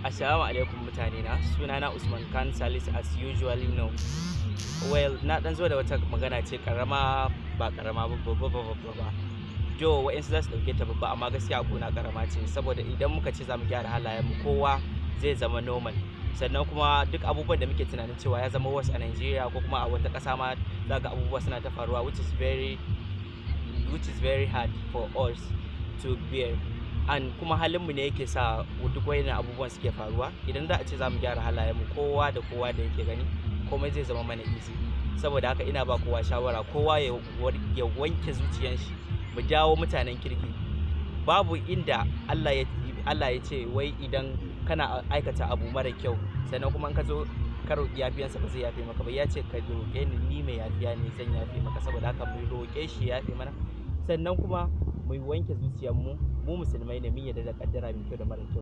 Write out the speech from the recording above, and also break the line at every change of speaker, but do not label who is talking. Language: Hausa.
Assalamu alaikum mutane na. Sunana Usman Khan Salisu, as usually know. Well, na dan zo da wata magana ce karama, ba karama ba, babba babba ba. Jo, wa'insu za su dauke ta babba, amma gaskiya a gona karama ce, saboda idan muka ce za mu gyara halayen mu, kowa zai zama normal. Sannan kuma duk abubuwan da muke tunanin cewa ya zama wasu a Nigeria ko kuma a wata ƙasa ma, za ga abubuwa suna ta faruwa which is very hard for us to bear. And kuma halinmu ne yake sa duk wayannan abubuwan suke faruwa. Idan za a ce za mu gyara halayenmu, kowa da kowa da yake gani, komai zai zama mana easy. Saboda haka ina ba kowa shawara, kowa ya wanke zuciyan shi, mu dawo mutanen kirki. Babu inda Allah ya ce wai idan kana aikata abu mara kyau, sannan kuma in ka zo ka roƙi yafiyansa, ba zai yafe maka ba. Ya ce ka roƙe ni, ni mai yafiya ne, zan yafe maka. Saboda haka mu roƙe shi ya yafe mana, sannan kuma mu wanke zuciyarmu. Mu musulmai ne, mun yarda da kaddara mai kyau da mara kyau.